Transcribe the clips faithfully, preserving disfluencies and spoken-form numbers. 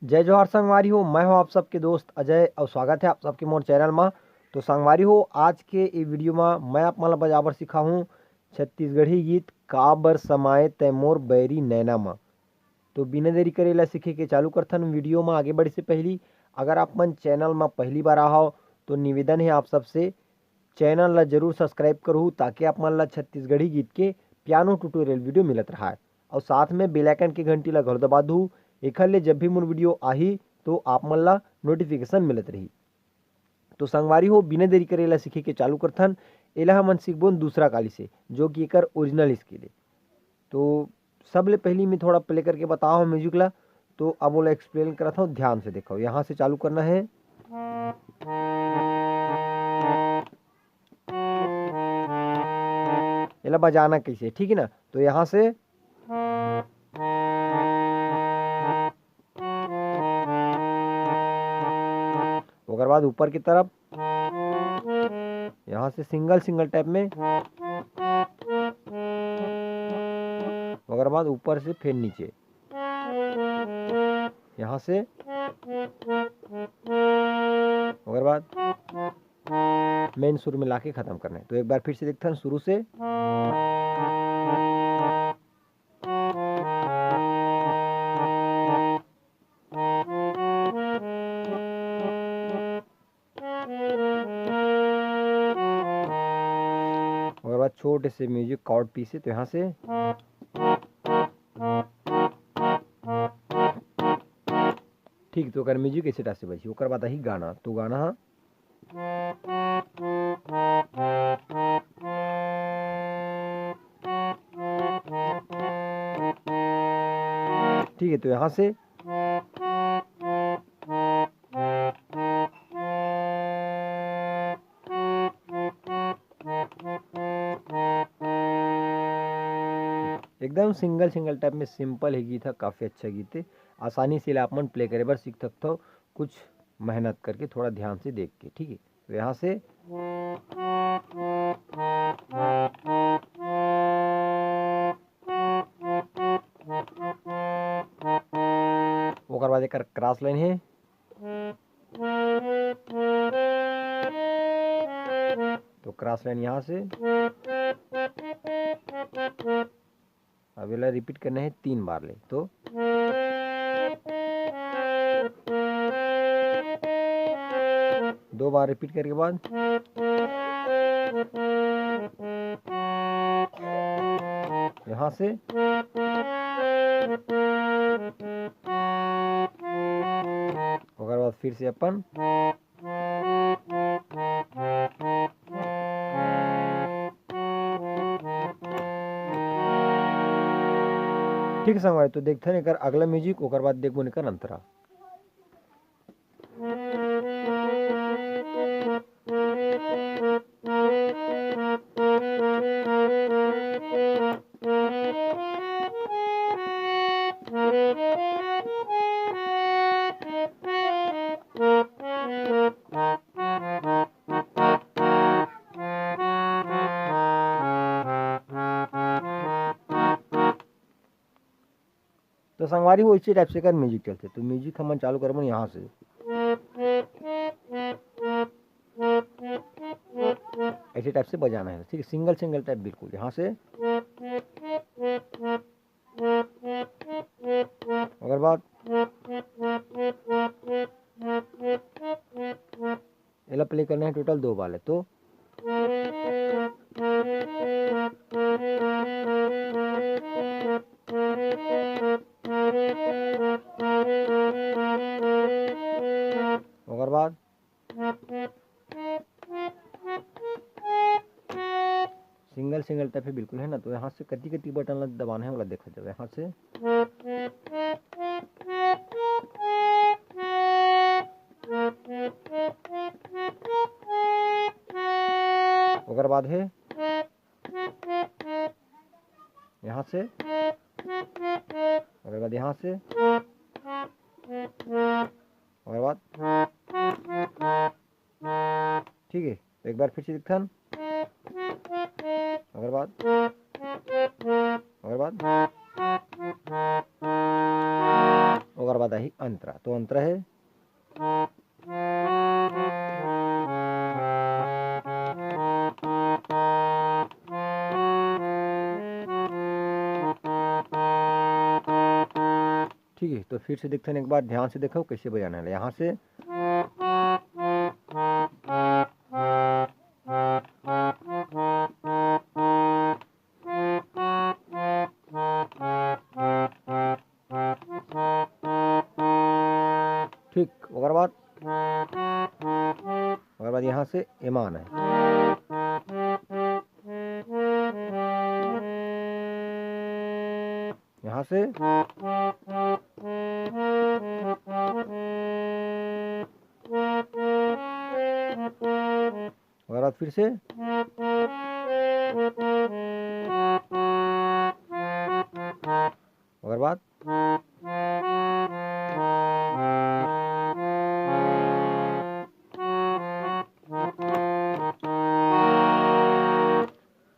जय जोहार संगवारी हो, मैं हूं आप सबके दोस्त अजय और स्वागत है आप सबके मोर चैनल मा। तो संगवारी हो, आज के ये वीडियो मा मैं आप मन ला बजाबर सिखाहूं छत्तीसगढ़ी गीत काबर समाए तै मोर बैरी नैना मा। तो बिना देरी करे ला सीखे के चालू करथन। वीडियो मा आगे बढ़े से पहली अगर आप मन चैनल मा पहली बार आहव तो निवेदन है आप सबसे, चैनल ला जरूर सब्सक्राइब करहू ताकि आप मन ला छत्तीसगढ़ी गीत के पियानो ट्यूटोरियल वीडियो मिलत रहा और साथ में बेल आइकन के घंटी ला घलो दबा दू। एखर ले जब भी मोर वीडियो आही तो आप मन ला नोटिफिकेशन मिलत रही। तो संगवारी हो, बिना देरी करे ला सीखे के चालू करथन। एला हमन सीखबोन दूसरा काली से, जो कि एकर ओरिजिनल स्केल है। तो सबले पहली मैं थोड़ा प्ले करके बताओ म्यूजिक ला। तो अब ओला एक्सप्लेन करत हूँ, ध्यान से देखो। यहाँ से चालू करना है, एला बजाना कैसे, ठीक है ना? तो यहाँ से ओकर बाद ऊपर की तरफ, यहाँ से सिंगल सिंगल टैप में, ओकर बाद ऊपर से फिर नीचे, यहाँ से, ओकर बाद मेन सुर में लाके खत्म करना है। तो एक बार फिर से देखते हैं शुरू से। ओकर बाद छोटे से म्यूजिक कॉर्ड पीस है, तो यहाँ से ठीक, तो ओकर म्यूजिक ऐसे टाइप से बजी। ओकर बाद आही गाना, तो गाना हा ठीक है, तो यहाँ से एकदम सिंगल सिंगल टाइप में सिंपल है गीत है, काफ़ी अच्छा गीत है। आसानी से आप मन प्ले करे बर सीख सकते हो, कुछ मेहनत करके, थोड़ा ध्यान से देख के, ठीक है। तो यहाँ से ओकर बाद एक क्रॉस लाइन है, तो क्रॉस लाइन यहाँ से, अब एला रिपीट करना है तीन बार ले। तो दो बार रिपीट करके बाद यहाँ से ओकर बाद फिर से अपन ठीक है संगवारी, तो देखते हैं एकर अगला म्यूजिक, ओकर बाद देखबो एकर अंतरा। तो संगवारी हो, इसी टाइप से कर म्यूजिक चलते। तो म्यूजिक हमन चालू करबो यहाँ से, ऐसे टाइप से बजाना है, ठीक है, सिंगल सिंगल टाइप बिल्कुल। यहाँ से अगर बात एला प्ले करना है टोटल दो बार ले, तो ओकर बाद सिंगल सिंगल टैप है बिल्कुल, है ना। तो यहाँ से कति कति बटन ला दबाना है, ओला देखा जाओ। यहाँ से ओकर बाद है यहाँ से, ओकर बाद यहाँ से, ओकर बाद ठीक है, एक बार फिर से दिखथन, ओकर बाद, ओकर बाद, ओकर बाद आही अंतरा। तो अंतरा है। ठीक है, तो फिर से देखथन एक बार, ध्यान से देखो कैसे बजाना है। यहाँ से ठीक, ओकर बाद, ओकर बाद यहाँ से एमा आना है। यहाँ से ओकर बाद फिर से, ओकर बाद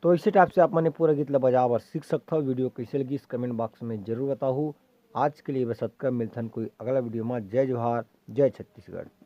तो इसे टाइप से आप मन पूरा गीत ला बजा बर सीख सकथव। वीडियो कैसे लगिस, कमेंट बॉक्स में जरूर बताहू। आज के लिए बस अतका, मिलथन कोई अगला वीडियो में। जय जोहार, जय छत्तीसगढ़।